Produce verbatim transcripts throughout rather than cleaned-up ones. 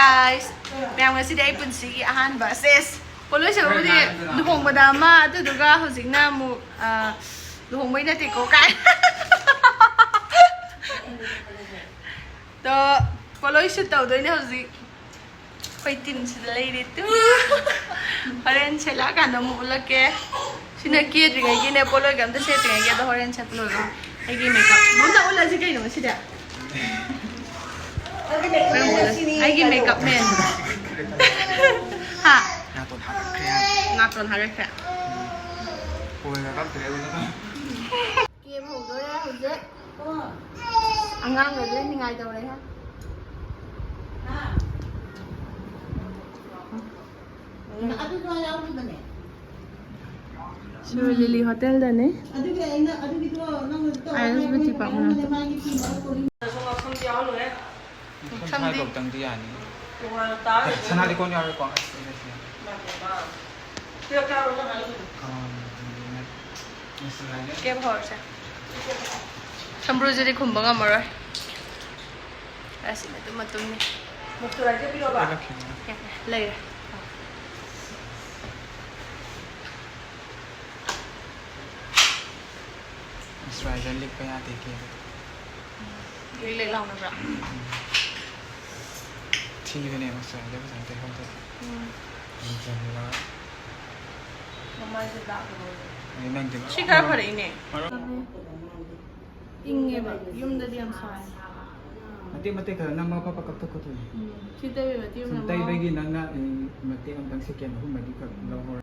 Guys, ꯃꯌꯥꯝ, ꯉꯁꯤꯗꯤ ꯑꯩ ꯄꯨꯟꯁꯤꯒꯤ ꯑꯍꯥꯟꯕ ꯁꯦꯁ ꯄꯣꯠꯂꯣꯏ ꯁꯦꯠꯄꯕꯨꯗꯤ ꯂꯨꯍꯣꯡꯕꯗ ꯑꯃ, ꯑꯗꯨꯗꯨꯒ ꯍꯧꯖꯤꯛꯅ ꯑꯃꯨꯛ ꯑ, ꯂꯨꯍꯣꯡꯕꯩ ꯅꯠꯇꯦꯀꯣ ꯀꯥꯏ. ꯇꯣ, ꯄꯣꯠꯂꯣꯏ ꯁꯨꯠ ꯇꯧꯗꯣꯏꯅꯦ ꯍꯧꯖꯤꯛ. ꯑꯩꯈꯣꯏ ꯇꯤꯝꯁꯤꯗ ꯂꯩꯔꯦ ꯇꯨ. ꯍꯣꯔꯦꯟ ꯁꯦꯠꯂꯛꯑꯀꯥꯟꯗ ꯑꯃꯨꯛ ꯎꯠꯂꯛꯀꯦ. ꯁꯤꯅ ꯀꯦꯗ꯭ꯔꯤꯉꯩꯒꯤꯅꯦ, ꯄꯣꯠꯂꯣꯏꯒ ꯑꯝꯇ ꯁꯦꯠꯇ꯭ꯔꯤꯉꯩꯒꯤ. ꯑꯗꯣ ꯍꯣꯔꯦꯟ ꯁꯦꯠꯄ ꯂꯣꯏꯔꯒ ꯑꯩꯒꯤ ꯃꯦꯀꯞ ꯑꯝꯇ ꯎꯠꯂꯁꯤ ꯀꯩꯅꯣ ꯉꯁꯤꯗꯤ. ꯑꯩꯒꯤ ꯃꯦꯀꯞ ꯃꯦꯟ. ꯍꯥ? ꯅꯥꯇꯣꯟ ꯍꯥꯒꯠꯈ꯭ꯔꯦ ꯍꯥꯏꯕ. ꯅꯥꯇꯣꯟ ꯍꯥꯒꯠꯈ꯭ꯔꯦ. ꯀꯣꯏꯒ ꯀꯛꯇ꯭ꯔꯦ ꯑꯗꯨꯅ. ꯀꯦꯕ ꯍꯧꯗꯣꯔꯦ ꯍꯧꯖꯤꯛ. ꯑꯉꯥꯡꯒꯁꯦ ꯅꯤꯡꯉꯥꯏ ꯇꯧꯔꯦ ꯍꯥ. ꯑꯗꯨꯁꯨ ꯌꯥꯎꯔꯤꯕꯅꯦ. ꯁꯤꯔꯣꯏ ꯂꯤꯂꯤ ꯍꯣꯇꯦꯜꯗꯅꯦ. ꯑꯗꯨꯒꯤ ꯑꯩꯅ ꯑꯗꯨꯒꯤꯗꯣ ꯅꯪꯅ ꯇꯧ ꯑꯥꯏ ꯑꯦꯁ ꯕ꯭ꯌꯨꯇꯤ ꯄꯥꯔꯂꯔ. ꯃꯥꯒꯤ ꯐꯤ ꯃꯔꯛ ꯀꯣꯔꯤ. ꯁꯝꯗꯤ ꯌꯥꯎꯍꯜꯂꯣꯍꯦ. ꯁꯝ ꯁꯝꯗꯤ ꯁꯥꯏꯕꯧꯇꯪꯗꯤ ꯌꯥꯅꯤ. ꯇꯣꯉꯥꯟꯅ ꯇꯥꯔꯒ ꯁꯅꯥ ꯂꯤꯀꯣꯟ ꯌꯥꯎꯔꯦꯀꯣ? ꯑꯁ, ꯁꯤꯗ, ꯁꯤꯗ. ꯁꯤꯗ ꯀꯌꯥꯅꯣ ꯅꯪ ꯍꯥꯏꯔꯤꯗꯨꯕꯨ? ꯑꯥ, ꯃꯣꯏꯁꯆꯔꯥꯏꯖꯔ. ꯀꯦꯕ ꯍꯧꯔꯁꯦ. ꯁꯝꯕ꯭ꯔꯨꯁꯤꯗꯤ ꯈꯨꯝꯕ ꯉꯝꯃꯔꯣꯏ. ꯑꯁꯤ ꯃꯇꯨꯝ ꯃꯇꯨꯝꯅꯤ. ꯃꯣꯏꯁꯆꯔꯥꯏꯖꯔ ꯄꯤꯔꯛꯑꯣꯕ? ꯂꯩꯔꯦ. ꯃꯣꯏꯁꯆꯔꯥꯏꯖꯔ ꯂꯤꯛꯄ ꯌꯥꯗꯦ ꯀꯦꯕꯗ. ꯂꯤꯛ ꯂꯤꯛ ꯂꯥꯎꯅꯕ꯭ꯔꯥ? ꯊꯤꯕꯅꯦ ꯃꯣꯏꯁꯆꯔꯥꯏꯖꯔ ꯐꯖꯅ ꯇꯩꯍꯧꯗ꯭ꯔꯗꯤ. ꯎꯝ. ꯃꯣꯏꯁꯆꯔꯥꯏꯖꯔ. ꯃꯃꯥꯏꯁꯦ ꯗꯥꯛ ꯑꯣꯏꯔꯦ. ꯑꯗꯩ ꯅꯪꯗꯤ ꯁꯤ ꯈꯔ ꯐꯔꯛꯏꯅꯦ. ꯏꯪꯉꯦꯕ, ꯌꯨꯝꯗꯗꯤ ꯌꯥꯝ ꯁꯥꯏ. ꯃꯇꯦꯛ ꯃꯇꯦꯛ ꯈꯔ ꯅꯝꯃꯒ ꯐꯠ ꯐꯠ ꯀꯛꯊꯠꯀꯗꯣꯏꯅꯤ. ꯎꯝ, ꯁꯤ ꯇꯩꯕꯩ ꯃꯇꯦꯛ ꯑꯃ ꯁꯨꯝ ꯅꯝꯃꯒ. ꯇꯩꯕꯒꯤ ꯅꯪꯅ, ꯎꯝ, ꯃꯇꯦꯛ ꯑꯃꯇꯪ ꯁꯦꯀꯦꯟ ꯑꯍꯨꯝ ꯃꯔꯤꯈꯛ ꯂꯧꯍꯧꯔ.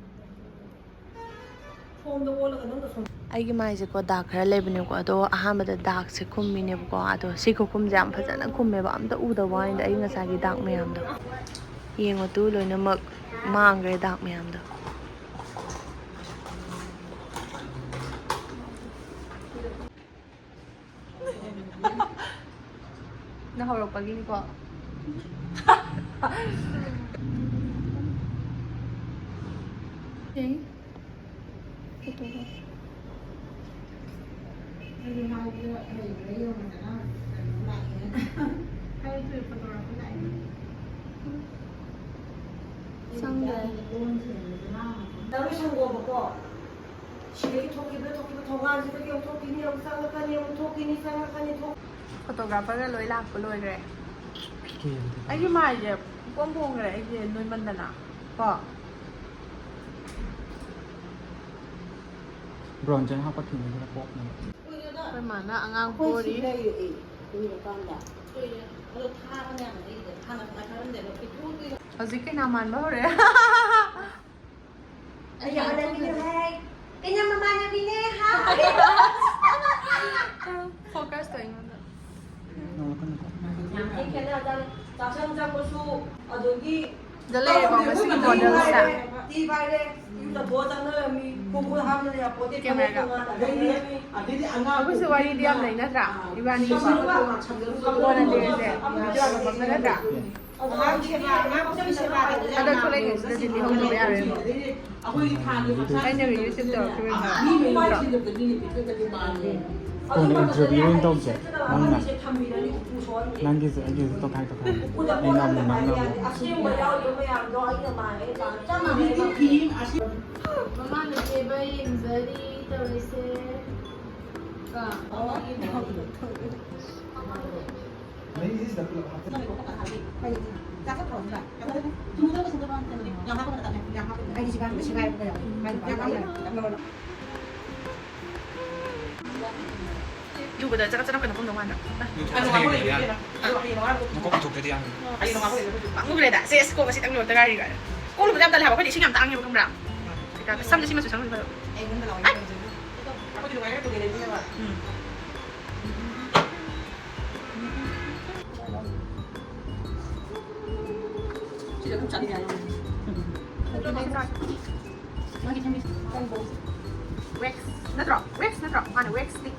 ꯑꯩꯒꯤ ꯃꯥꯏꯁꯦꯀꯣ ꯗꯥꯛ ꯈꯔ ꯂꯩꯕꯅꯦꯕꯀꯣ, ꯑꯗꯣ ꯑꯍꯥꯟꯕꯗ ꯗꯥꯛꯁꯦ ꯈꯨꯝꯃꯤꯅꯦꯕꯀꯣ, ꯑꯗꯣ ꯁꯤ ꯈꯨꯈꯨꯝꯁꯦ ꯌꯥꯝ ꯐꯖꯅ ꯈꯨꯝꯃꯦꯕ, ꯑꯝꯇ ꯎꯗꯕ ꯋꯥꯅꯤꯗ ꯑꯩ ꯉꯁꯥꯏꯒꯤ ꯗꯥꯛ ꯃꯌꯥꯝꯗꯣ. ꯌꯦꯡꯉꯣ ꯇꯨ, ꯂꯣꯏꯅꯃꯛ ꯃꯥꯡꯈ꯭ꯔꯦ ꯗꯥꯛ ꯃꯌꯥꯝꯗꯣ. ꯅ ꯍꯧꯔꯛꯄꯒꯤꯅꯤꯀꯣ. ꯌꯦꯡ. ꯐꯣꯇꯣꯗꯣ. ꯑꯩꯗꯤ ꯃꯥꯏꯗ ꯍꯩꯕ꯭ꯔꯥ ꯌꯦꯡꯉꯨꯗꯅ ꯀꯩꯅꯣ ꯂꯥꯛꯑꯦ꯫ ꯑꯩ ꯐꯣꯇꯣꯒ꯭ꯔꯥꯐꯤ ꯂꯥꯛꯑꯦ꯫ ꯆꯪꯗ꯭ꯔꯦ꯫ ꯅꯔꯣꯏ ꯁꯪꯒꯣꯕꯀꯣ꯫ ꯁꯤꯗꯒꯤ ꯊꯣꯛꯈꯤꯕꯗ ꯊꯣꯛꯈꯤꯕ ꯊꯣꯡꯒꯥꯟꯁꯤꯗꯒꯤ ꯑꯃꯨꯛ ꯊꯣꯛꯈꯤꯅꯤ, ꯑꯃꯨꯛ ꯆꯪꯂꯛꯀꯅꯤ, ꯑꯃꯨꯛ ꯊꯣꯛꯈꯤꯅꯤ, ꯆꯪꯂꯛꯀꯅꯤ, ꯊꯣꯛ- Photographerꯒ ꯂꯣꯏ ꯂꯥꯛꯄ ꯂꯣꯏꯈ꯭ꯔꯦ꯫ ꯑꯩꯒꯤ ꯃꯥꯏꯁꯦ ꯄꯣꯝ ꯄꯣꯝꯈ꯭ꯔꯦ, ꯑꯩꯁꯦ ꯅꯣꯏꯃꯟꯗꯅ ꯀꯣ꯫ Bronzer ꯍꯥꯞꯄꯛꯈꯤꯕꯅꯦ, ꯈꯔ ꯄꯣꯛꯅꯕ꯫ ꯑꯩꯈꯣꯏ ꯃꯥꯅ ꯑꯉꯥꯡ ꯄꯣꯔꯤ꯫ ꯍꯧꯖꯤꯛ ꯀꯩꯅꯥ ꯃꯥꯟꯕ ꯍꯧꯔꯦ꯫ ꯑꯩ ꯃꯃꯥꯟꯅꯕꯤꯅꯦ, ꯍꯥꯏ꯫ ꯀꯩꯅꯥ ꯃꯃꯥꯟꯅꯕꯤꯅꯦ, ꯍꯥꯏ꯫ Focus ꯇꯧ ꯑꯩꯉꯣꯟꯗ꯫ ꯌꯥꯝ ꯊꯤ ꯈꯦꯠꯅꯔꯖꯥꯠꯅꯤ꯫ ꯆꯥꯛꯁꯪ ꯆꯪꯕꯁꯨ, ꯑꯗꯒꯤ ꯗ ꯂꯩꯔꯦꯀꯣ ꯉꯁꯤꯒꯤ modelꯁꯦ꯫ ꯇꯤ ꯄꯥꯏꯔꯦ, ꯏꯔꯨꯖꯊꯣꯛꯑ ꯆꯪꯅꯔꯝꯃꯤ, ꯈꯣꯡꯈꯨꯠ ꯍꯥꯝꯗꯅ ꯌꯥꯄꯣꯠꯇꯦ, ꯀꯦꯃꯦꯔꯥꯒ꯫ ꯊꯕꯛ ꯇꯣꯉꯥꯟꯅ ꯂꯩꯅꯔꯝꯃꯤ꯫ ꯑꯩꯈꯣꯏꯁꯨ ꯋꯥꯔꯤꯗꯤ ꯌꯥꯝ ꯂꯩ ꯅꯠꯇ꯭ꯔꯥ? ꯏꯕꯥꯅꯤ ꯁꯝꯁꯨ ꯀꯣꯟꯅ ꯂꯤꯔꯁꯦ, video ꯅꯝꯃꯛꯄ ꯅꯠꯇ꯭ꯔꯥ? ꯍꯟꯗꯛ ꯊꯣꯛꯂꯛꯏꯉꯩꯁꯤꯗꯗꯤ ꯂꯤꯍꯧꯗꯕ ꯌꯥꯔꯣꯏꯕ꯫ ꯑꯩꯅ ꯔꯤꯂꯤꯁ ꯇꯧꯔꯛꯈꯤꯕ ꯀꯣꯟꯅ interview ꯑꯣꯏꯅ ꯇꯧꯁꯦ꯫ ꯅꯪꯅ ꯅꯪꯒꯤꯁꯦ ꯑꯩꯒꯤꯁꯦ ꯇꯣꯈꯥꯏ ꯇꯣꯈꯥꯏ꯫ ꯑꯩꯅ ꯑꯃꯨꯛ ꯅꯪꯅ ꯑꯃꯨꯛ꯫ ꯃꯃꯥꯅ ꯀꯦꯕ ꯌꯦꯡꯖꯔꯤ ꯇꯧꯔꯤꯁꯦ꯫ ꯀꯣ꯫ ꯏꯔꯨꯕꯗ ꯆꯅꯞ ꯆꯅꯞ ꯀꯩꯅꯣ ꯐꯣꯡꯗꯧ ꯃꯥꯟꯕ꯫ ꯃꯀꯣꯛ ꯄꯨꯊꯣꯛꯇ꯭ꯔꯗꯤ ꯌꯥꯝ ꯄꯥꯝꯃꯨꯈ꯭ꯔꯦꯗ꯫ ꯁꯦ, ꯑꯁ, ꯀꯣꯛ ꯑꯁꯤ ꯇꯪ ꯂꯣꯏꯔꯛꯇ ꯉꯥꯏꯔꯤ ꯀꯥꯏꯅ꯫ ꯀꯣꯛ ꯂꯨꯕꯗ ꯌꯥꯝ ꯇꯜꯂꯦ ꯍꯥꯏꯕ꯫ ꯑꯩꯈꯣꯏꯗꯤ ꯏꯁꯤꯡ ꯌꯥꯝ ꯇꯥꯡꯉꯦꯕ, ꯈꯪꯕ꯭ꯔꯥ? ꯁꯝꯁꯦ ꯁꯤꯃ ꯆꯨꯁꯟꯈ꯭ꯔꯦ꯫ ꯎꯝ꯫ ꯁꯤꯗ ꯑꯗꯨꯝ ꯆꯠꯂꯤ ꯍꯥꯏꯌꯣ꯫ Wax ꯅꯠꯇ꯭ꯔꯣ? Wax ꯅꯠꯇ꯭ꯔꯣ? ꯃꯥꯅ wax stick꯫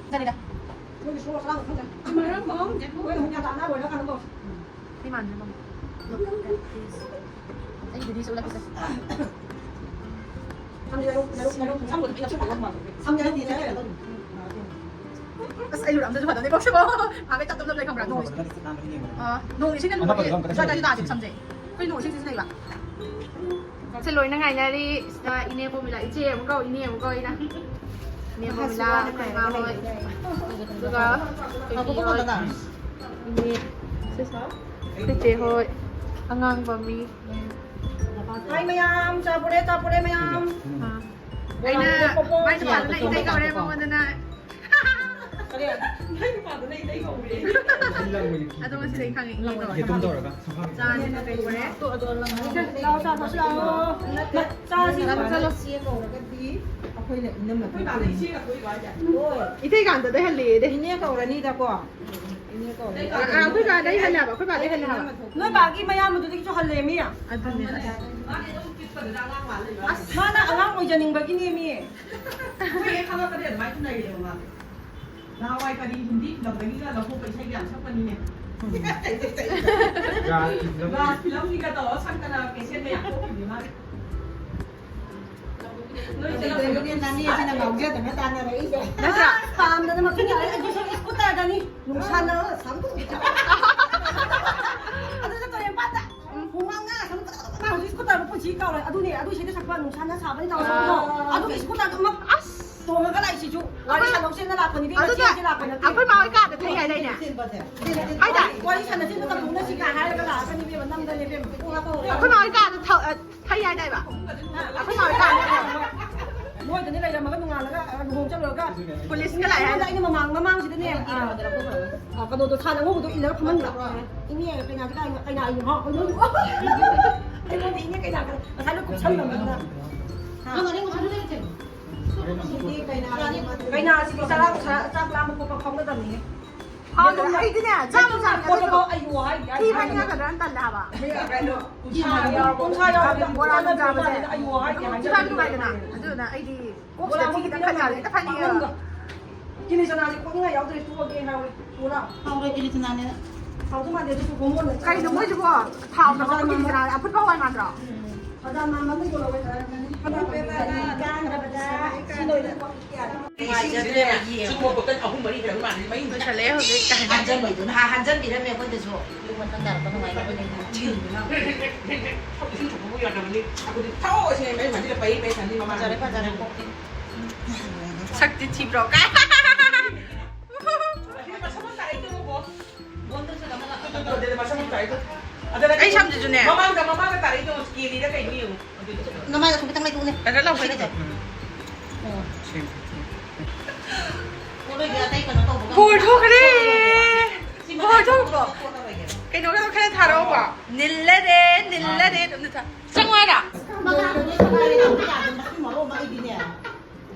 ꯆꯠꯂꯤꯗ꯫ ꯃꯔꯝ ꯃꯣꯛ꯫ ꯁꯤ ꯃꯥꯟꯗ꯭ꯔꯦ, ꯃꯥꯝꯃ꯫ ꯑꯩꯒꯤꯗꯨꯗꯤ ꯁꯤ ꯎꯠꯂꯛꯀꯦꯁꯦ꯫ ꯑꯁ, ꯑꯩ ꯂꯨꯔꯝꯗꯁꯨ ꯐꯗꯧꯅꯦ, ꯀꯣꯛꯁꯤꯕꯣ꯫ ꯉꯍꯥꯡꯒꯩ ꯇꯞ ꯇꯞ ꯂꯩꯈ꯭ꯔꯝꯕ꯭ꯔꯥ? ꯅꯣꯡ ꯏꯁꯤꯡ, ꯑꯥ, ꯅꯣꯡ ꯏꯁꯤꯡꯅ ꯂꯨꯕꯒꯤ ꯁ꯭ꯋꯥꯏꯗꯁꯨ ꯇꯥꯗꯦ ꯁꯝꯁꯦ꯫ ꯑꯩꯈꯣꯏ ꯅꯣꯡ ꯏꯁꯤꯡ ꯁꯤꯖꯤꯟꯅꯩꯕ꯫ ꯁꯦ ꯂꯣꯏꯅ ꯉꯥꯏꯅꯔꯤ꯫ ꯁꯤꯗ ꯏꯅꯦ ꯄꯣꯝꯃꯤꯂꯥ, ꯏꯆꯦ ꯑꯃꯨꯛ ꯀꯧ, ꯏꯅꯦ ꯑꯃꯨꯛ ꯀꯧ ꯑꯩꯅ꯫ ꯏꯅꯦ ꯄꯣꯝꯃꯤꯂꯥ, ꯑꯩꯈꯣꯏ ꯏꯃꯥ ꯍꯣꯏ꯫ ꯑꯗꯨꯒ ꯑꯩꯈꯣꯏ ꯄꯤ ꯍꯣꯏ꯫ ꯏꯅꯦ, ꯁꯤꯁꯦ ꯑꯩꯈꯣꯏ ꯆꯦ ꯍꯣꯏ꯫ ꯑꯉꯥꯡ ꯄꯝꯃꯤ꯫ ꯍꯥꯏ ꯃꯌꯥꯝ, ꯆꯥ ꯄꯨꯔꯦ, ꯆꯥ ꯄꯨꯔꯦ ꯃꯌꯥꯝ꯫ ꯑꯥ꯫ ꯑꯩꯅ ꯃꯥꯏ ꯅꯨꯄꯥꯗꯨꯅ ꯏꯇꯩ ꯀꯧꯔꯦ ꯃꯉꯣꯟꯗꯅ꯫ ꯀꯔꯤ? ꯅꯪ ꯅꯨꯄꯥꯗꯨꯅ ꯏꯇꯩ ꯀꯧꯔꯦ꯫ ꯑꯗꯣ ꯉꯁꯤꯗꯤ ꯑꯩ ꯈꯪꯉꯦ, ꯏꯅꯦ ꯀꯧꯔꯦ꯫ ꯌꯦꯇꯨꯝ ꯇꯧꯔꯒ ꯁꯝꯐꯥꯕꯤ꯫ ꯆꯥꯅꯤꯅ ꯀꯩ ꯄꯨꯔꯦ? ꯂꯥꯛꯑꯣ, ꯆꯥ ꯊꯛꯁꯤ ꯂꯥꯛꯑꯣ꯫ ꯆꯥꯁꯤ ꯂꯥꯛꯑꯣ, ꯆꯠꯂꯣ꯫ ꯏꯆꯦ ꯀꯧꯔꯒꯗꯤ ꯑꯩꯈꯣꯏꯅ ꯏꯅꯝꯃ ꯑꯩꯈꯣꯏ ꯕꯥꯅ ꯊꯣꯛꯇꯣꯏꯅꯦ꯫ ꯏꯆꯦ ꯀꯧꯔꯤꯕ ꯍꯥꯏꯁꯦ? ꯍꯣꯏ꯫ ꯏꯇꯩ ꯀꯥꯟꯗꯗ ꯍꯜꯂꯦꯗ꯫ ꯏꯅꯦ ꯀꯧꯔꯅꯤꯗꯀꯣ꯫ ꯏꯅꯦ ꯀꯧꯔꯅꯤ꯫ ꯑꯥ, ꯑꯥ, ꯑꯩꯈꯣꯏ ꯕꯥꯗꯩ ꯍꯜꯂꯦ ꯍꯥꯏꯕ, ꯑꯩꯈꯣꯏ ꯕꯥꯗꯩ ꯍꯜꯂꯦ ꯍꯥꯏꯕ꯫ ꯅꯣꯏ ꯕꯥꯒꯤ ꯃꯌꯥꯝꯕꯗꯨꯗꯒꯤꯁꯨ ꯍꯜꯂꯦ ꯃꯤ꯫ ꯑꯗꯨꯅꯦ꯫ ꯃꯥꯅ ꯑꯉꯥꯡ ꯑꯣꯏꯖꯅꯤꯡꯕꯒꯤꯅꯦ ꯃꯤ꯫ ꯑꯩꯈꯣꯏ ꯍꯦꯛ ꯈꯪꯉꯛꯄꯗꯩ ꯑꯗꯨꯃꯥꯏꯅ ꯇꯧꯅꯔꯤꯅꯦꯕ ꯃꯥꯁꯦ꯫ ꯅꯍꯥꯟꯋꯥꯏ ꯀꯔꯤ ꯍꯤꯟꯗꯤ ꯐꯤꯂꯝꯗꯒꯤꯒ ꯂꯧꯊꯣꯛꯄ ꯏꯁꯩꯒ ꯌꯥꯝ ꯁꯛꯄꯅꯤꯅꯦ꯫ ꯔꯥꯖ ꯐꯤꯂꯝ꯫ ꯔꯥꯖ ꯐꯤꯂꯝꯒꯤꯒ ꯇꯧꯔꯒ ꯁꯛꯇꯅ ꯀꯦꯁꯦꯠꯀ ꯌꯥꯝ ꯊꯣꯛꯈꯤꯕꯅꯤ ꯃꯥꯒꯤ꯫ ꯅꯣꯏ ꯆꯠꯂꯝꯃꯣꯏ꯫ ꯑꯗꯨꯗꯒꯤꯅꯦ ꯅꯅꯦꯁꯤꯅ ꯉꯥꯎꯖꯗꯅ ꯇꯥꯟꯅꯔꯛꯏꯁꯦ꯫ ꯅꯠꯇ꯭ꯔꯥ? ꯄꯥꯝꯗꯅ ꯃꯈꯨꯠ ꯌꯥꯔꯦ, ꯑꯗꯨꯁꯨ ꯏꯁꯀꯨꯇꯔꯗꯅꯤ꯫ ꯅꯨꯡꯁꯥꯅ ꯁꯥꯕꯗꯣ꯫ ꯑꯗꯨꯁꯨ ꯇꯨꯔꯦꯟ ꯄꯥꯟꯗ꯫ ꯎꯝ꯫ ꯍꯨꯃꯥꯡꯅ ꯁꯨꯝ ꯇꯛ ꯇꯛ ꯇꯛ ꯍꯧꯖꯤꯛ ꯏꯁꯀꯨꯇꯔꯗꯣ ꯄꯨꯟꯁꯤ ꯀꯥꯎꯔꯣꯏ꯫ ꯑꯗꯨꯅꯦ, ꯑꯗꯨ ꯏꯁꯩꯗꯣ ꯁꯛꯄ ꯅꯨꯡꯁꯥꯅ ꯁꯥꯕꯅꯤ ꯇꯧꯔ ꯁꯛꯄꯗꯣ꯫ ꯑꯥ꯫ ꯑꯗꯨꯒꯤ ꯏꯁꯀꯨꯇꯔꯗꯣ ꯑꯃ ꯑꯁ! ꯇꯣꯡꯉꯒ ꯂꯥꯛꯏꯁꯤꯁꯨ꯫ ꯋꯥꯔꯤ ꯑꯩꯈꯣꯏ ꯁꯥꯟꯅꯧꯁꯦꯅ ꯂꯥꯛꯄꯅꯤ, ꯏꯕꯦꯝꯃ, ꯑꯗꯨꯅ ꯆꯦꯟꯁꯦ ꯂꯥꯛꯄ ꯅꯠꯇꯦ꯫ ꯑꯩꯈꯣꯏ ꯃꯥ ꯍꯣꯏ ꯀꯥꯗ ꯊꯩ ꯍꯥꯏꯗꯥꯏꯅꯦ? ꯍꯥꯏꯗꯥꯏ? ꯋꯥꯔꯤ ꯁꯥꯟꯅꯁꯦ ꯑꯝꯇ ꯇꯧꯊꯣꯛꯅꯁꯤꯒ ꯍꯥꯏꯔꯒ ꯂꯥꯛꯑꯒꯅꯤ, ꯏꯕꯦꯝꯃ, ꯅꯝꯗꯅ, ꯏꯕꯦꯝꯃ꯫ ꯑꯩꯈꯣꯏ ꯃꯥ ꯍꯣꯏ ꯀꯥꯗ ꯊꯧ-, ꯑ, ꯊꯩ ꯍꯥꯏꯗꯥꯏꯕ? ꯑꯩꯈꯣꯏ ꯃꯥ ꯍꯣꯏ ꯀꯥꯗ ꯊꯧ-, ꯑ, ꯃꯣꯏꯗꯅꯦ ꯂꯩꯔꯝꯃꯒ ꯅꯣꯡꯉꯥꯜꯂꯒ ꯂꯨꯍꯣꯡ ꯆꯠꯂꯨꯔꯒ ꯄꯨꯂꯤꯁꯀ ꯂꯥꯛꯑꯦ ꯍꯥꯏ꯫ ꯑꯩꯉꯣꯟꯗ ꯑꯩꯅ ꯃꯃꯥꯡ, ꯃꯃꯥꯡꯁꯤꯗꯅꯦ, ꯑ, ꯑ, ꯀꯩꯅꯣꯗꯣ ꯊꯥꯅ ꯑꯉꯧꯕꯗꯣ ꯏꯜꯂꯒ ꯐꯝꯍꯟꯕ꯫ ꯏꯅꯦ, ꯀꯩꯅꯥꯁꯦ ꯀꯥꯏꯅ, ꯀꯩꯅꯥ ꯏꯜꯂꯨ ꯍꯥꯎ, ꯀꯩꯅꯣ꯫ ꯑꯩꯉꯣꯟꯗ ꯏꯅꯦ ꯀꯩꯅꯥ ꯀꯩꯅꯥ ꯉꯁꯥꯏꯅ ꯀꯨꯞꯁꯜꯂꯝꯃꯗꯅ꯫ ꯍꯥ? ꯁꯤꯗꯤ ꯀꯩꯅꯥ, ꯀꯩꯅꯥꯁꯤꯗꯤ ꯆꯔꯥ, ꯆꯔꯥ, ꯆꯥꯛ ꯂꯥꯝꯕ ꯈꯣꯠꯄ ꯐꯥꯎꯅꯗꯕꯅꯤꯅꯦ꯫ ꯍꯥꯎ, ꯑꯗꯨꯝ ꯑꯩꯗꯤꯅꯦ, ꯆꯥꯕ ꯆꯥꯕ ꯄꯣꯠꯇꯣ ꯑꯩ ꯌꯣ ꯍꯥꯏꯗꯤ ꯊꯤ ꯍꯥꯏꯗꯤ ꯐꯥꯏꯅꯤꯡꯉꯛꯀꯗ꯭ꯔꯥꯅ ꯇꯜꯂꯦ ꯍꯥꯏꯕ꯫ ꯀꯩꯅꯣ, ꯀꯨꯟꯊ꯭ꯔꯥ ꯌꯥꯎꯔꯕ, ꯕꯣꯔꯥ ꯀꯨꯟꯊ꯭ꯔꯥ ꯆꯥꯕꯁꯦ꯫ ꯑꯩ ꯌꯣ ꯍꯥꯏꯗꯤ ꯍꯥꯏꯗꯤ ꯊꯤ ꯐꯥꯏꯕ ꯅꯨꯡꯉꯥꯏꯗꯅ꯫ ꯑꯗꯨꯅ ꯑꯩꯗꯤ ꯀꯣꯛꯁꯤꯗ ꯊꯤꯒꯤꯗ ꯈꯜꯂꯦ, ꯍꯦꯛꯇ ꯐꯥꯏꯅꯤꯡꯉꯦꯕ꯫ ꯀꯤꯂꯤ ꯆꯅꯥꯁꯦ ꯀꯣꯠꯅꯤꯡꯉꯥꯏ ꯌꯥꯎꯗ꯭ꯔꯦ, ꯇꯣꯛꯑꯒꯦ ꯍꯥꯏꯍꯧꯔꯦ꯫ ꯄꯨꯔꯥ꯫ ꯍꯥꯎꯔꯦ ꯀꯤꯂꯤ ꯆꯅꯥꯅꯦꯅ꯫ ꯍꯥꯎꯗꯧ ꯃꯥꯟꯗꯦ, ꯑꯗꯨꯁꯨ ꯍꯣꯃꯣꯟꯅ ꯀꯩꯅꯣ ꯃꯣꯏꯁꯤꯕꯣ? ꯊꯥꯎ ꯅꯝꯃꯒ ꯀꯤꯂꯤ ꯆꯅꯥ ꯑꯐꯨꯠꯄ ꯍꯋꯥꯏ ꯃꯥꯟꯗ꯭ꯔꯣ? ꯎꯝ꯫ ꯕꯖꯥꯔ ꯃꯥꯟꯕ ꯑꯃ ꯌꯣꯜꯍꯧꯋꯦ ꯈꯔ꯫ ꯀꯥꯡꯈ꯭ꯔꯕꯗ ꯁꯤ ꯂꯣꯏꯔꯦ꯫ ꯐꯖꯗ꯭ꯔꯦꯕ, ꯌꯦꯡꯉꯣ꯫ ꯆꯨꯝꯕ ꯕꯣꯇꯜ ꯑꯍꯨꯝ ꯃꯔꯤ ꯂꯩꯔꯝ ꯃꯥꯜꯂꯦ, ꯃꯩ ꯂꯣꯏꯁꯜꯂꯛꯑꯦ ꯍꯧꯖꯤꯛ ꯀꯥꯏꯅ꯫ ꯍꯥꯟꯖꯟꯕꯩꯗꯨꯅ, ꯍꯥ, ꯍꯥꯟꯖꯟꯕꯤꯔꯝꯃꯦ ꯑꯩꯈꯣꯏꯗꯁꯨ꯫ ꯏꯁꯤꯡ ꯊꯛꯄꯕꯨ ꯌꯥꯗꯕꯅꯤ꯫ ꯑꯩꯈꯣꯏꯗꯤ ꯊꯛꯑꯣ ꯁꯤꯅꯦ, ꯃꯩ ꯃꯟꯗꯤꯔ ꯄꯩ ꯄꯩ ꯊꯝꯅꯤ ꯃꯃꯥꯡ꯫ ꯐꯖꯔꯦ, ꯐꯖꯔꯦ, ꯀꯣꯛꯇꯤ꯫ ꯁꯛꯇꯤ ꯊꯤꯕ꯭ꯔꯣ? ꯀꯥꯏ꯫ ꯑꯁꯤꯗꯤ ꯃꯁꯝ ꯑꯃ ꯇꯥꯔꯛꯏꯗꯣ ꯌꯦꯡꯉꯣ꯫ ꯕꯣꯟꯗꯨꯁꯨ ꯑꯃ ꯑꯗꯨꯗ ꯃꯁꯝ ꯑꯃ ꯇꯥꯔꯛꯏꯗꯣ꯫ ꯑꯗꯨꯅ ꯑꯩ ꯁꯝꯗꯨꯁꯨꯅꯦ꯫ ꯃꯃꯥꯡꯗ, ꯃꯃꯥꯡꯗ ꯇꯥꯔꯛꯏꯗꯣ ꯌꯦꯡꯉꯣ, ꯀꯦꯜꯂꯤꯔ ꯀꯩꯅꯣ ꯌꯦꯡꯉꯣ꯫ ꯑꯗꯨꯗꯣ꯫ ꯅꯃꯥꯏꯒ ꯁꯨꯝ ꯈꯤꯇꯪ ꯂꯩꯊꯣꯛꯎꯅꯦ꯫ ꯀꯩꯅꯣ ꯂꯧꯕ ꯁꯤꯒꯤꯁꯦ꯫ ꯅꯠꯇ꯭ꯔꯣ? ꯑꯣ꯫ ꯁꯦꯝ, ꯁꯦꯝ꯫ ꯄꯣꯠꯂꯣꯏꯒꯦ ꯑꯇꯩ ꯀꯩꯅꯣ ꯇꯧꯕꯒ ꯕꯣꯔ ꯊꯣꯛꯈ꯭ꯔꯦ꯫ ꯁꯤ ꯕꯣꯔ ꯃꯇꯥꯏꯗ ꯊꯣꯛꯄ꯭ꯔꯣ? ꯄꯣꯠꯂꯣꯏꯒꯦ꯫ ꯀꯩꯅꯣꯒꯗꯣ ꯈꯔ ꯊꯥꯔꯛꯑꯣꯕ꯫ ꯅꯤꯜꯂꯔꯦ, ꯅꯤꯜꯂꯔꯦ꯫ ꯑꯗꯨꯝ ꯊꯥ-, ꯆꯪꯉꯣ ꯍꯥꯏꯔꯣ? ꯃꯉꯥꯗꯣ ꯂꯣꯏ ꯊꯥꯔꯦ, ꯇꯧꯕ ꯌꯥꯗꯦ, ꯃꯁꯤ ꯃꯔꯣꯟ ꯑꯃ ꯑꯩꯗꯤꯅꯦ꯫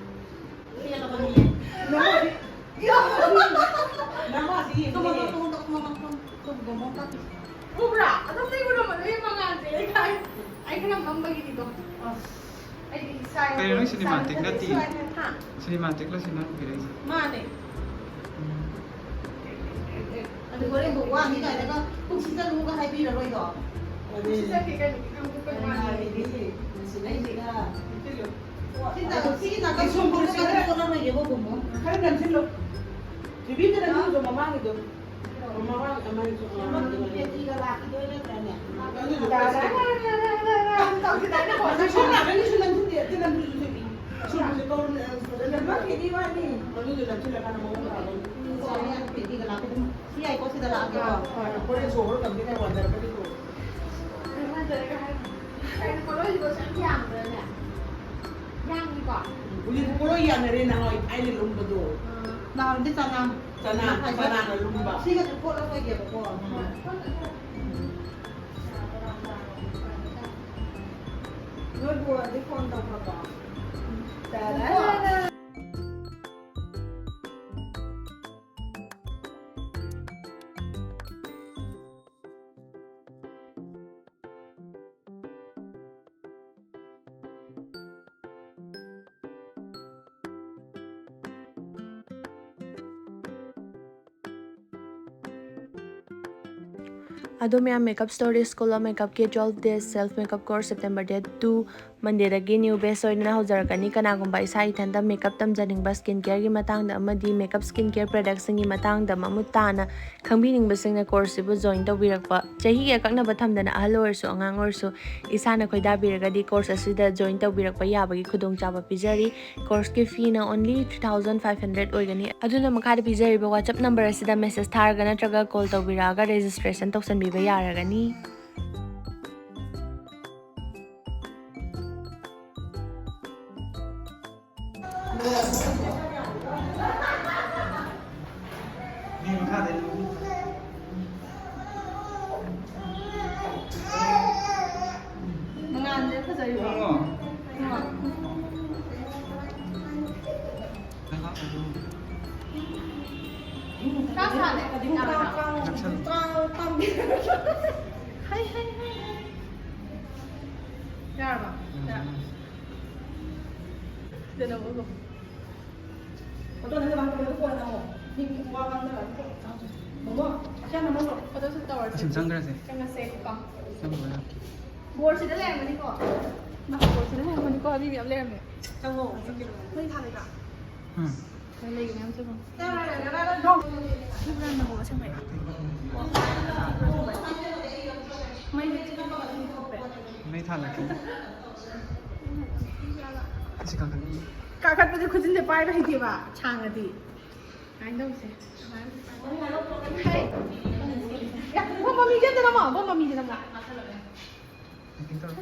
ꯄꯦꯜꯂꯕꯅꯤ꯫ ꯅꯃꯥꯗꯤ, ꯅꯃꯥꯗꯤ ꯌꯦꯡꯉꯨꯅꯦ꯫ ꯇꯣꯡꯉꯣ, ꯇꯣꯡꯉꯣ, ꯇꯣꯡꯉꯣ, ꯇꯣꯡꯉꯣ, ꯇꯣꯡꯉꯣ, ꯇꯣꯡꯉꯣ, ꯇꯣꯡꯉꯣ, ꯇꯣꯡꯉꯣ꯫ ꯎꯕ꯭ꯔꯥ? ꯑꯗꯨꯝ ꯂꯩꯕ ꯉꯝꯃꯔꯣꯏ ꯃꯉꯥꯜꯁꯦ꯫ ꯑꯩ ꯈꯪꯉꯦ꯫ ꯑꯩ ꯈꯔ ꯃꯝꯕꯒꯤꯅꯤꯗꯣ꯫ ꯑꯁ꯫ ꯑꯩꯗꯤ ꯏꯁꯥ ꯌꯥꯝ ꯀꯩꯅꯣ, ꯅꯣꯏ ꯁꯤꯅꯦꯃꯥ ꯏꯁꯥ ꯇꯦꯛ ꯅꯠꯇꯦ꯫ ꯍꯥ? ꯁꯤꯅꯦꯃꯥ ꯇꯦꯛꯂꯣ ꯁꯤ ꯅꯪ ꯄꯨꯕꯤꯔꯛꯏꯁꯦ? ꯃꯥꯅꯦ꯫ ꯎꯝ꯫ ꯑꯗꯨ ꯍꯣꯔꯦꯟ ꯋꯥꯅꯤ ꯀꯥꯏꯅꯒ ꯀꯨꯝꯁꯤ ꯆꯠꯂꯨꯒ ꯍꯥꯏꯕꯤꯔꯔꯣꯏꯗꯣ? ꯀꯨꯝꯁꯤ ꯆꯠꯀꯦ ꯀꯩꯅꯣ, ꯏꯀꯪ ꯀꯨꯞꯄꯩ ꯋꯥꯅꯤ꯫ ꯃꯥꯅꯦ, ꯃꯤꯗꯤ ꯅꯨꯡꯁꯤꯅꯩꯁꯤꯅ꯫ ꯁꯤ ꯅꯥ-, ꯁꯤꯒꯤ ꯅꯥꯀꯟ ꯁꯣꯝ ꯁꯣꯝ ꯈꯔ ꯈꯔ ꯈꯔ ꯀꯣꯟꯅꯔꯣꯏꯒꯦꯕ, ꯕꯨꯡꯉꯣ꯫ ꯈꯔ ꯅꯝꯁꯤꯜꯂꯣ꯫ ꯕꯤꯕꯤꯗꯅ ꯅꯝꯁꯤꯜꯂꯣ, ꯃꯃꯥꯡꯒꯤꯗꯣ꯫ ꯌꯥꯝꯃꯤꯀꯣ? ꯍꯧꯖꯤꯛꯇꯤ ꯄꯣꯠꯂꯣꯏ ꯌꯥꯅꯔꯦ, ꯅꯍꯥꯟꯋꯥꯏ ꯊꯥꯏꯅ ꯂꯨꯝꯕꯗꯣ꯫ ꯅꯍꯥꯟꯗꯤ ꯆꯅꯥ꯫ ꯆꯅꯥ, ꯆꯅꯥꯅ ꯂꯨꯝꯕ꯫ ꯁꯤꯒꯁꯨ ꯀꯣꯠꯂ ꯂꯩꯒꯦꯕꯀꯣ꯫ ꯎꯝ꯫ ꯅꯣꯏ ꯕꯣꯔꯗꯤ ꯐꯣꯟ ꯇꯧꯈ꯭ꯔꯕꯣ? ꯇꯔꯥ꯫ ꯑꯗꯣ ꯃꯌꯥꯝ, Makeup Story School of Makeup ꯀꯤ twelve days self makeup course September date two, Monday ꯗꯒꯤ new batch ꯑꯣꯏꯅ ꯍꯧꯖꯔꯛꯀꯅꯤ꯫ ꯀꯅꯥꯒꯨꯝꯕ ꯏꯁꯥ ꯏꯊꯟꯇ makeup ꯇꯝꯖꯅꯤꯡꯕ, skin care ꯒꯤ ꯃꯇꯥꯡꯗ ꯑꯃꯗꯤ makeup skin care product ꯁꯤꯡꯒꯤ ꯃꯇꯥꯡꯗ ꯃꯃꯨꯠ ꯇꯥꯅ ꯈꯪꯕꯤꯅꯤꯡꯕꯁꯤꯡꯅ course ꯁꯤꯕꯨ join ꯇꯧꯕꯤꯔꯛꯄ꯫ ꯆꯍꯤꯒꯤ ꯑꯀꯛꯅꯕ ꯊꯝꯗꯅ ꯑꯍꯜ ꯑꯣꯏꯔꯁꯨ ꯑꯉꯥꯡ ꯑꯣꯏꯔꯁꯨ ꯏꯁꯥꯅ ꯈꯣꯏꯗꯥꯕꯤꯔꯒꯗꯤ course ꯑꯁꯤꯗ join ꯇꯧꯕꯤꯔꯛꯄ ꯌꯥꯕꯒꯤ ꯈꯨꯗꯣꯡꯆꯥꯕ ꯄꯤꯖꯔꯤ꯫ Course ꯀꯤ fee ꯅ only three thousand five hundred ꯑꯣꯏꯒꯅꯤ꯫ ꯑꯗꯨꯅ ꯃꯈꯥꯗ ꯄꯤꯖꯔꯤꯕ WhatsApp number ꯑꯁꯤꯗ message ꯊꯥꯔꯒ ꯅꯠꯇ꯭ꯔꯒ call ꯇꯧꯕꯤꯔꯛꯑꯒ registration ꯇꯧꯁꯟꯕꯤꯕ ꯌꯥꯔꯒꯅꯤ꯫ ꯃꯉꯥꯜꯁꯦ ꯐꯖꯩꯀꯣ꯫ ꯈꯔ ꯁꯥꯠꯂꯦ꯫ ꯍꯩ, ꯍꯩ, ꯍꯩ, ꯍꯩ꯫ ꯌꯥꯔꯕ? ꯌꯥꯔꯦ꯫ ꯀꯩꯗꯧꯕ? ꯐꯣꯇꯣꯁꯨ ꯇꯧꯔꯁꯤ꯫ ꯑꯁꯨꯝ ꯆꯪꯈ꯭ꯔꯁꯦ꯫ ꯆꯪꯉꯁꯦ꯫ ꯆꯪꯈ꯭ꯔꯣ꯫ ꯕꯣꯔꯁꯤꯗ ꯂꯩꯔꯝꯒꯅꯤꯀꯣ꯫ ꯃꯥ ꯕꯣꯔꯁꯤꯗ ꯂꯩꯔꯝꯒꯅꯤꯀꯣ꯫ ꯃꯤ ꯃꯌꯥꯝ ꯂꯩꯔꯝꯃꯦ꯫ ꯆꯪꯉꯣ꯫ ꯃꯩ ꯊꯥꯜꯂꯤꯗ꯫ ꯎꯝ꯫ ꯂꯩꯒꯅꯤ ꯌꯥꯝ ꯆꯪꯉꯣ꯫ ꯁꯤ brand ꯅ ꯍꯣꯡꯕ ꯑꯁꯦꯡꯕꯩ꯫ ꯃꯩ ꯊꯥꯜꯂꯛꯀꯦ꯫ ꯑꯁꯤ ꯀꯥꯈꯠꯂꯛꯑꯣ꯫ ꯀꯥꯈꯠꯄꯁꯦ ꯈꯨꯠꯆꯤꯟꯁꯦ ꯄꯥꯏꯕ ꯍꯩꯇꯦꯕ, ꯁꯥꯡꯉꯗꯤ꯫ ꯀꯃꯥꯏꯅ ꯇꯧꯁꯦ? ꯍꯩ! ꯌꯥ, ꯕꯣꯝ ꯃꯃꯤꯁꯦ ꯑꯝꯇ ꯅꯝꯃꯣ, ꯕꯣꯝ ꯃꯃꯤꯁꯦ ꯅꯝꯃꯣ꯫ Acting ꯇꯧꯔꯣ꯫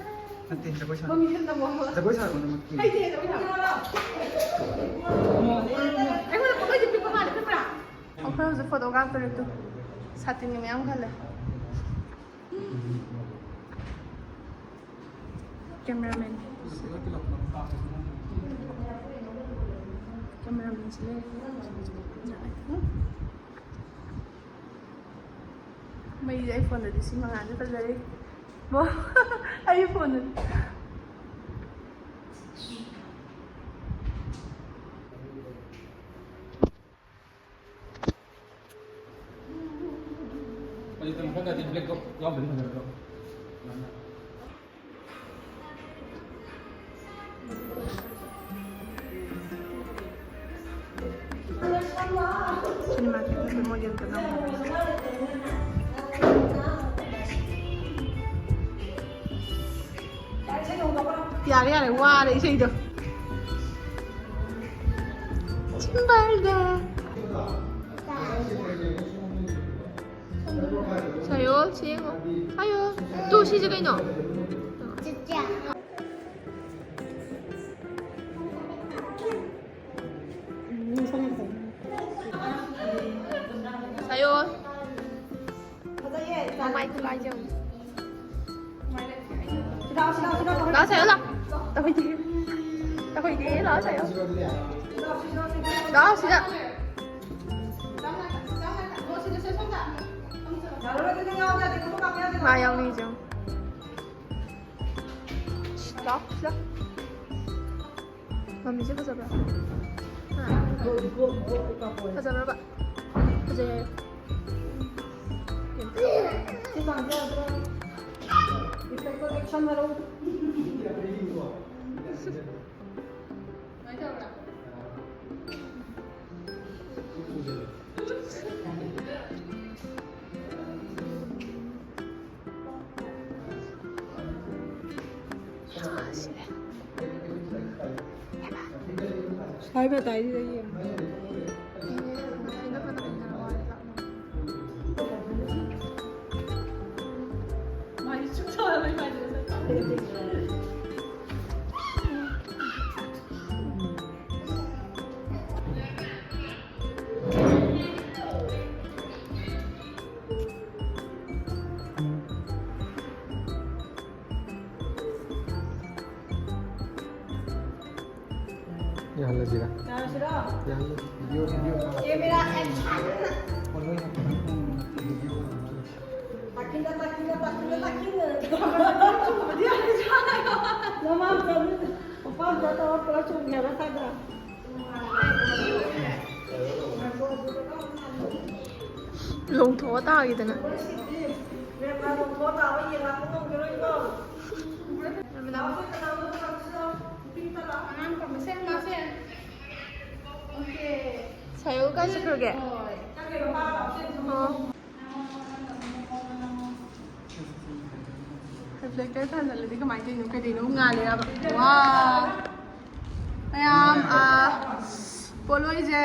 ꯅꯠꯇꯦ, ꯖꯒꯣꯏ ꯁꯥꯔꯣ꯫ ꯃꯃꯤꯁꯦ ꯑꯝꯇ ꯅꯝꯃꯣ꯫ ꯖꯒꯣꯏ ꯁꯥꯔꯣ, ꯅꯃꯛꯀꯤ꯫ ꯍꯩꯇꯦ, ꯖꯒꯣꯏ ꯁꯥꯕ꯫ ꯑꯩꯉꯣꯟꯗ ꯄꯣꯠꯂꯣꯏꯁꯦ ꯄꯤꯛꯄ ꯃꯥꯜꯂꯦ, ꯄꯤꯛꯄ꯭ꯔꯥ? ꯑꯩꯈꯣꯏ ꯍꯧꯖꯤꯛ ꯐꯣꯇꯣ ꯀꯥꯞꯇꯣꯔꯦ ꯇꯨ꯫ ꯁꯥꯇꯤꯟꯒ ꯃꯌꯥꯝ ꯈꯜꯂꯦ꯫ Cameraman꯫ Cameraman ꯁꯤ ꯂꯩꯔꯦ꯫ ꯃꯩꯁꯦ ꯑꯩ ꯐꯣꯟꯗꯗꯤ ꯁꯤ ꯃꯉꯥꯜꯁꯦ ꯐꯖꯔꯦ꯫ ꯕꯣ-, ꯑꯩ ꯐꯣꯟꯗꯗꯤ꯫ ꯕ꯭ꯂꯦꯛꯇꯣ ꯌꯥꯎꯗ꯭ꯔꯗꯤ ꯐꯖꯔꯣꯏ꯫ ꯁꯤꯅꯦꯃꯥ ꯊꯦꯇꯔꯗ ꯃꯣꯏ ꯌꯦꯡꯒꯗꯕ꯫ ꯌꯥꯔꯦ, ꯌꯥꯔꯦ, ꯋꯥꯔꯦ ꯏꯁꯩꯗꯣ꯫ ꯆꯤꯝꯕꯥꯜꯗ꯫ ꯁꯥꯌꯣꯜ, ꯁꯤ ꯌꯦꯡꯉꯣ꯫ ꯁꯥꯌꯣꯜ꯫ ꯇꯨ, ꯁꯤꯁꯦ ꯀꯩꯅꯣ? ꯆꯤꯆꯦ꯫ ꯁꯥꯌꯣꯜ꯫ ꯃꯃꯥꯏ ꯈꯨꯂꯥꯏꯁꯦ ꯌꯦꯡꯉꯨ꯫ ꯂꯥꯛꯑꯣ, ꯁꯤ ꯂꯥꯛꯑꯣ, ꯁꯤ ꯂꯥꯛꯑꯣ꯫ ꯂꯥꯛꯑꯣ, ꯁꯥꯌꯣꯜ, ꯂꯥꯛꯑꯣ꯫ ꯇꯧꯍꯣꯏꯗꯦ꯫ ꯇꯧꯍꯣꯏꯗꯦ, ꯂꯥꯛꯑꯣ, ꯁꯥꯌꯣꯜ꯫ ꯂꯥꯛꯑꯣ, ꯁꯤꯗ꯫ ꯃꯥ ꯌꯥꯎꯅꯤꯡꯉꯤꯁꯦ ꯌꯦꯡꯉꯨ꯫ ꯂꯥꯛꯑꯣ, ꯁꯤꯗ꯫ ꯃꯃꯤꯁꯦ ꯐꯖꯕ꯭ꯔꯥ? ꯍꯥ? ꯐꯖꯕ꯭ꯔꯕ? ꯐꯖꯩ ꯍꯥꯏꯌꯣ꯫ ꯁ꯭ꯋꯥꯏ ꯃꯇꯥꯏꯁꯤꯗ ꯌꯦꯡꯉꯣ꯫ ꯌꯥꯍꯜꯂꯁꯤꯔꯥ? ꯌꯥꯍꯜꯂꯁꯤꯔꯣ? ꯌꯥꯍꯜꯂꯁꯤ꯫ ꯚꯤꯗꯤꯑꯣ, ꯚꯤꯗꯤꯑꯣ ꯑꯃ ꯂꯥꯛꯀꯦ꯫ Camera action! ꯄꯣꯠꯂꯣꯏ ꯂꯥꯛꯀꯦ꯫ ꯚꯤꯗꯤꯑꯣ ꯑꯃ ꯂꯥꯛꯀꯦ꯫ ꯇꯥꯈꯤꯅ, ꯇꯥꯈꯤꯅ, ꯇꯥꯈꯤꯅ, ꯇꯥꯈꯤꯅ꯫ ꯃꯃꯥ ꯃꯆꯥ, ꯃꯄꯥ ꯃꯆꯥ ꯇꯧꯔ ꯄꯨꯂꯞ ꯆꯣꯡꯉꯦ ꯍꯥꯏꯕ ꯁ꯭ꯋꯥꯏꯗ꯫ ꯂꯣꯡꯊꯣꯛꯑ ꯇꯥꯈꯤꯗꯅ꯫ ꯁꯥꯌꯨ ꯀꯥꯏ ꯆꯠꯈ꯭ꯔꯒꯦ? ꯑꯣ꯫ Reflector ꯊꯥꯟꯖꯜꯂꯗꯤ ꯀꯃꯥꯏꯅ ꯇꯧꯔꯤꯅꯣ? ꯀꯩꯗꯧꯅꯣ? ꯉꯥꯜꯂꯤꯔꯕ? ꯋꯥ꯫ ꯃꯌꯥꯝ, ꯑꯥ, ꯄꯣꯠꯂꯣꯏꯁꯦ꯫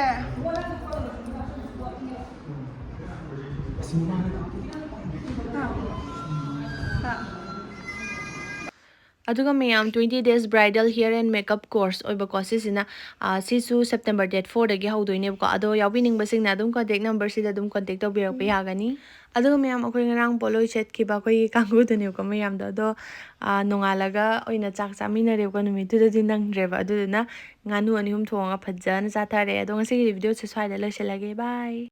ꯑꯗꯨꯒ ꯃꯌꯥꯝ, twenty days bridal hair and makeup course ꯑꯣꯏꯕꯀꯣ ꯁꯤꯁꯤꯅ꯫ ꯑꯥ, ꯁꯤꯁꯨ September date fourꯗꯒꯤ ꯍꯧꯗꯣꯏꯅꯦꯕꯀꯣ꯫ ꯑꯗꯣ ꯌꯥꯎꯕꯤꯅꯤꯡꯕꯁꯤꯡꯅ ꯑꯗꯨꯝ contact numberꯁꯤꯗ ꯑꯗꯨꯝ contact ꯇꯧꯕꯤꯔꯛꯄ ꯌꯥꯒꯅꯤ꯫ ꯑꯗꯨꯒ ꯃꯌꯥꯝ, ꯑꯩꯈꯣꯏ ꯉꯔꯥꯡ ꯄꯣꯠꯂꯣꯏ ꯁꯦꯠꯈꯤꯕ ꯑꯩꯈꯣꯏꯒꯤ ꯀꯥꯡꯕꯨꯗꯨꯅꯦꯕꯀꯣ ꯃꯌꯥꯝꯗꯣ꯫ ꯑꯗꯣ, ꯑꯥ, ꯅꯣꯡꯉꯥꯜꯂꯒ ꯑꯣꯏꯅ ꯆꯥꯛ ꯆꯥꯃꯤꯟꯅꯔꯦꯕꯀꯣ꯫ ꯅꯨꯃꯤꯠꯇꯨꯗꯗꯤ ꯅꯪꯗ꯭ꯔꯦꯕ꯫ ꯑꯗꯨꯗꯨꯅ ꯉꯥꯅꯨ ꯑꯅꯤ ꯑꯍꯨꯝ ꯊꯣꯡꯉꯒ ꯐꯖꯅ ꯆꯥꯊꯔꯦ꯫ ꯑꯗꯣ ꯉꯁꯤꯒꯤ videoꯁꯦ ꯁ꯭ꯋꯥꯏꯗ ꯂꯣꯏꯁꯤꯜꯂꯒꯦ꯫ Bye꯫